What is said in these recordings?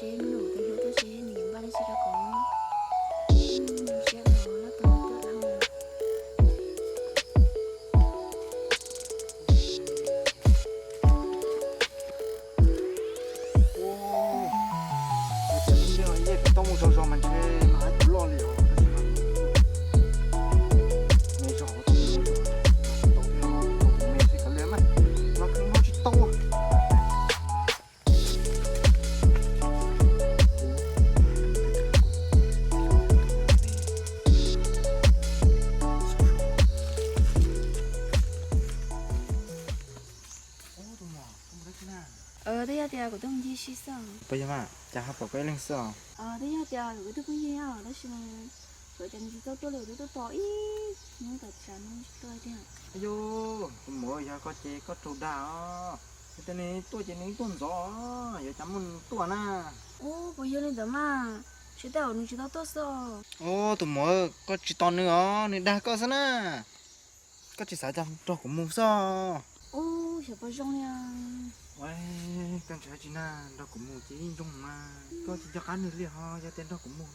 Ces me nyuam tus hlub tuaj tsev nws yuav npaj dab tsi rau kuv? Siab los lab tus tuaj dhau. Ua, ua cas tsis ntsia yeej tau mus zog zog mas ntshe mas hais kuv loj li os. Me zog tau mus zog, tau me tsis kav liam mas, mas kuv mus tsis tau. Twb yog tias kuv tuaj mus ncig si xwb. Puas yog mas cas ho pom koj ib leeg xwb os? Twb yog tias kuv ib tug phooj ywg os, tab sis mas xyov cas nws tsis tau tuaj li, kuv twb tuaj tos ib hnub tom tshav nws tsis tuaj tiag. Yus, tus muam, yog koj ces koj raug dag os. Yog tias nws tuaj ces nws tuaj ntxov, yuav cas muaj nws tuaj na. Ub, puas yog li ntawd mas, tsis tej zaum nws tsis tau tuaj xwb os. Ub, tus muam, koj tsis tos nws os, nws dag koj xwb na. Koj tsis xav cas nrog kuv mus xwb. Ub, xyov puas zoo li. Koj ntshaw tsis na, nrog kuv mus ces yeej zoo mas. Koj tsis nco qab nws li ho, yog tias nrog kuv mus.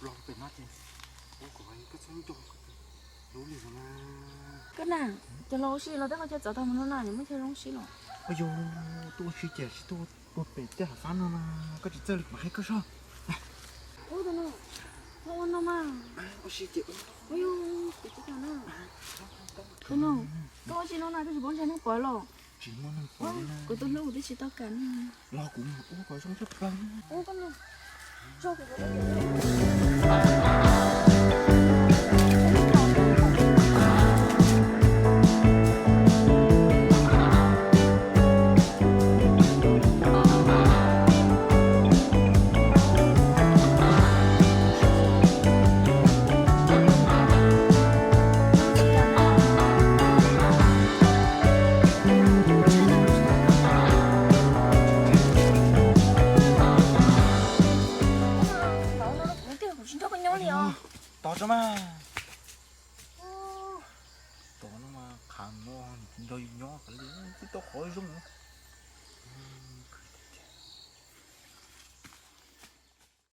Los pem no ces ua kom koj txhob nco lub li no na. Koj na, cov los ua si los tej qhov chaw txawv tag mus no na, nws muaj chaw zoo si los. Ua yog tuaj ua si ces tsis tuaj ua pem tej hav fab no mas koj tsis txawj li kuv mam qhia koj zog. Ua tus no, txhob ua no mas. Ua si ces ua no. Ua yog, kuv tsis kam na. Tus no, koj ua si no na koj tsis paub ntshe neeg pom los. Tsis muaj neeg pom li na. Kuv tus hlub kuv twb tsis tau kam na. Los kuv mus ua kom zoo tshaj plaws. Ua koj no. Kuv tsis nrog koj nyob li os. Tos tso mas.